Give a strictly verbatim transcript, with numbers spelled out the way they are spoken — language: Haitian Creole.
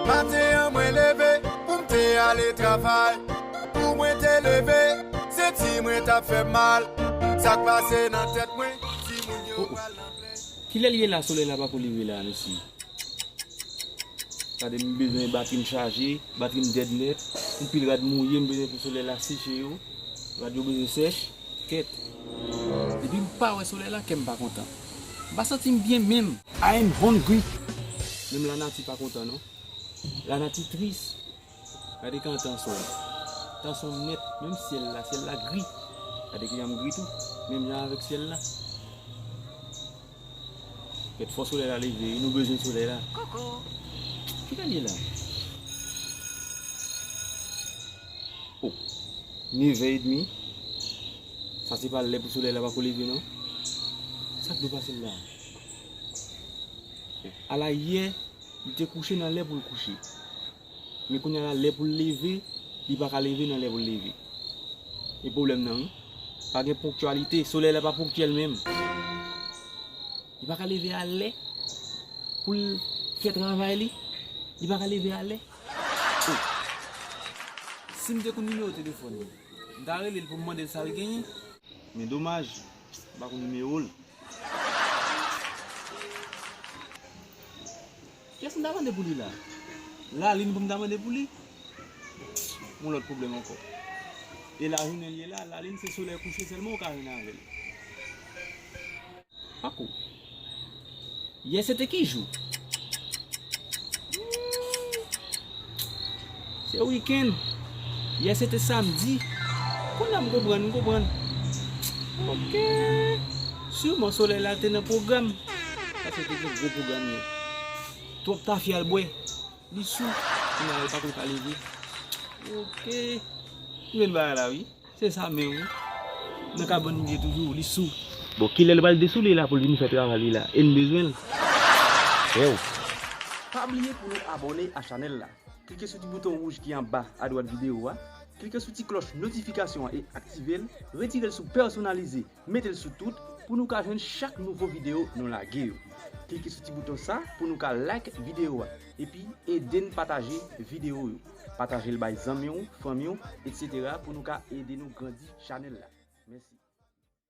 Maten an mwen leve pou m te ale travay. Pou mwen te leve, senti mwen t ap fè m mal. Sa k pase nan tèt mwen, timoun yo pral nan plèn. Kilè l ye la, solèy la pako leve la, mesye? Gade, m bezwen batri m chaje, batri m dèd nèt, anpil rad mouye, m bezwen pou solèy la seche yo, rad yo bezwen sèch, kèt. Depi m pa wè solèy la, kè m pa kontan. M pa santi m byen menm. I am hungry. Menm lanati pa kontan, non. Lanati tris. Gade kan tan sonm. Tan sonm nèt, menm syèl la, syèl la gri. Gade kijan m gri tou, menm jan avèk syèl la. Kèt, fò solèy la leve, nou bezwen solèy la. Kilè l ye la? Oh, nevè edmi. Sa se pa lè pou solèy la pako leve, non. Sa k dwe pase l la? Ala yè, li te kouche nan lè pou l kouche. Men kounye a la, lè pou l leve, li pa ka leve nan lè pou l leve. E pwoblèm nan, wi. Pa gen ponktyalite, solèy la pa ponktyèl menm. Li pa ka leve a lè pou l fè travay li. Li pa ka leve a lè. Oh. Si m te konn nimewo telefòn li, m ta rele l pou m mande l sa l genyen. Men domaj, m pa konn nimewo l. Kiyès m ta mande pou li la? Lalin pou m ta mande pou li? Yon lòt pwoblèm ankò. E lajounen l ye la, lalin se solèy kouche sèlman ou ka jwenn avè l. Pako. Yè se te ki jou? Hmm. Se wikenn. Yè se te samdi. Kounye a m konprann, m konprann. Oke. Siman solèy la te nan pwogram. Paske te gen gwo pwogram yè. Twòp tafya l bwè. Li sou. Kounye a l pa konn ka leve. Oke. M jwenn bagay la, wi. Se sa menm, wi. Nan kabann li ye toujou, li sou. Bon, kilè l pral desoule la pou l vin fè travay li la? E n bezwen l. Ew. Pa bliye pou nou abòne a chanèl la. Klike sou ti bouton wouj ki anba, adwat videyo a. Klike sou ti klòch notifikasyon an e aktive l. Retire l sou pèsonalize, mete l sou tout pou nou ka jwenn chak nouvo videyo nou lage yo. Klike sou ti bouton sa pou nou ka like videyo a. Epi ede n pataje videyo yo. Pataje l bay zanmi w, fanmi w, etsetera pou nou ka ede nou grandi chanèl la. Mèsi.